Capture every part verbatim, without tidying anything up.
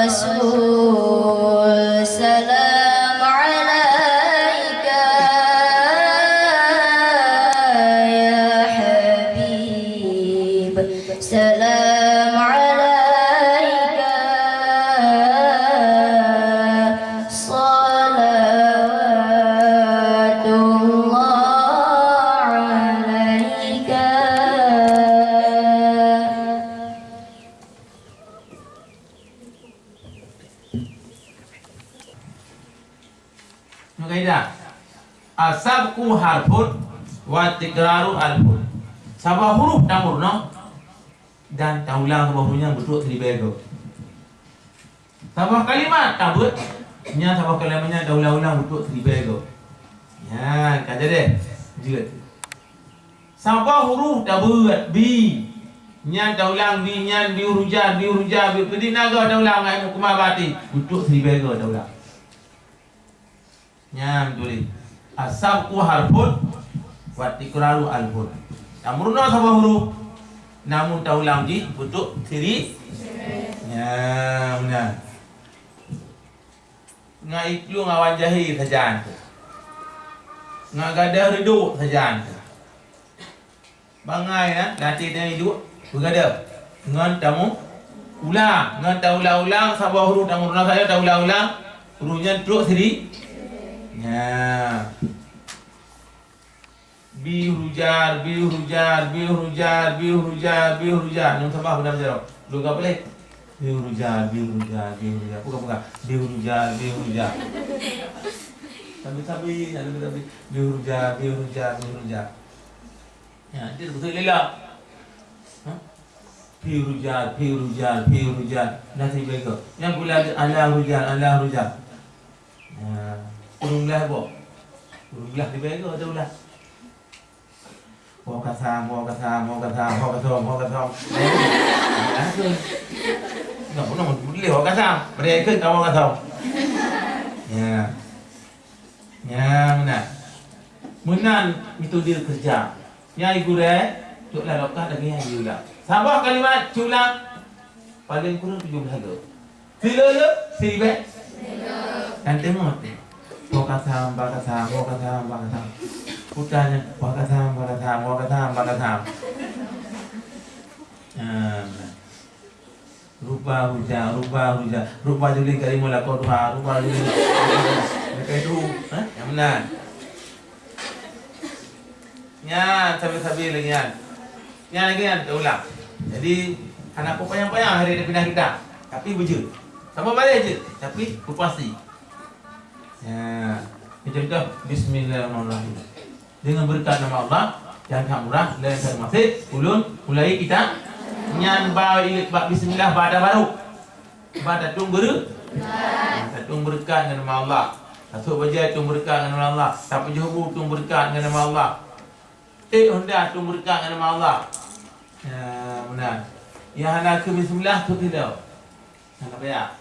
Rasul, salam alaika ya habib, salam alaika, salawatullah alaika. Nyoe kaidah. As-sabqu harfun wa tikraru alfun. Saboh huruf tameurunoe dan taulang saboh huruf nyan beutrok siribèe goe. Saboh kalimat tabeuet, nyan saboh kalimat nyan taulang-ulang beutrok siribèe goe. Nyan ka jadi jeuet. Saboh huruf tabeuet, bi. Nyan taulang bi nyan, bi huruf jar, bi huruf jar, bi, bi na goe taulang, ai mukmah batin. Beutrok siribèe goe taulang. Nyan tuléh. As-sabqu harfun wa tikraru alfun. Tameurunoe saboh huruf, namun taulang jih beutrok siri. Nyan, nyan. Ngon iklueng awan jahé sajan teuh. Ngon gadôh reudôk sajan teuh. Bangai na, nanti tanyoe duek beugadôh. Ngon tameuulang, ngon taulang-ulang saboh huruf, tameurunoe saja taulang-ulang. Huruf nyan trok siri. Nyan. Bi huruf jar, bi huruf jar, bi huruf jar, bi huruf jar, bi huruf jar. Nyang saboh beuna jaroe. Dua kali. Bi huruf jar, bi huruf jar, bi huruf jar. Peugah, peugah. Bi huruf jar, bi huruf jar. Sambil-sambil, sambil-sambil. Bi huruf jar, bi huruf jar, bi huruf jar. Ya, dia betul lila. Ha? Bi huruf jar, bi huruf jar, bi huruf jar. Dah tiba ke? Yang pula ada ala huruf jar, ala huruf jar. Ha. Ureueng blah boh. Ureueng blah tiba ke ada ulah. Boh kasam, boh kasam, boh kasam, boh kasam, boh kasam. Langsung. Enggak pernah boleh boh kasam. Mereka kawan kasam. Ya. Nyan meunan. Meunan metode keureuja. Nyang gurèe, cok lam lokah lagèe nyan jiulang. Saboh kalimat jiulang, paleng kureueng tujoh blah goe. Sileuleu, siribèe. Kan teungoh teuh. Boh kasam, ba kasam, boh kasam, ba kasam. Puta nyan, boh kasam, ba kasam, boh kasam, ba kasam. Nah, meunan. Ruba hujan, ruba hujan, ruba juli kalimu lakoduha, ruba juli. Mereka itu, ha? Nyang meunan. Nyan, sabe-sabe lagèe nyan. Nyan lagèe nyan, taulang. Jadi, hana payah-payah hari ini pindah kita. Tapi beujeuet. Sama balik je, tapi berpasti. Ya. Contoh, bismillahirrahmanirrahim. Dengan berkat nama Allah, yang sangat murah dan yang sangat masih, ulun mulai kita nyan ba, bak bismillah, ba tabaruk. Ba tatueng bere-, tatueng beureukat ngon nama Allah. Tasôk bajèe tueng beureukat ngon nama Allah. Tapajoh bu tueng beureukat ngon nama Allah. Eh, honda tueng beureukat ngon nama Allah. Ya, meunan. Nyang hana keu bismillah, tu tidak. Hana payah.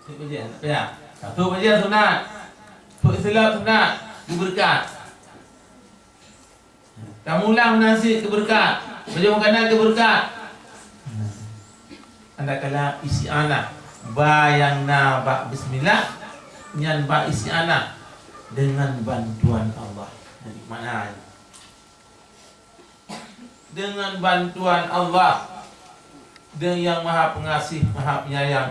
Sôk bajèe, hana payah. Sôk bajèe sunat. Sôk islop sunat. Geubeureukat. Tameuulang nasi geubeureukat. Bajèe makanan geubeureukat. Adakala isti'anah. Ba nyang na bak bismillah, nyan bak isti'anah dengan bantuan Allah. Jadi, makna Dengan bantuan Allah, Dia yang Maha Pengasih, Maha Penyayang,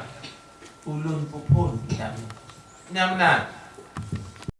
ulôn peuphon kitab nyoe. Nyang meunan,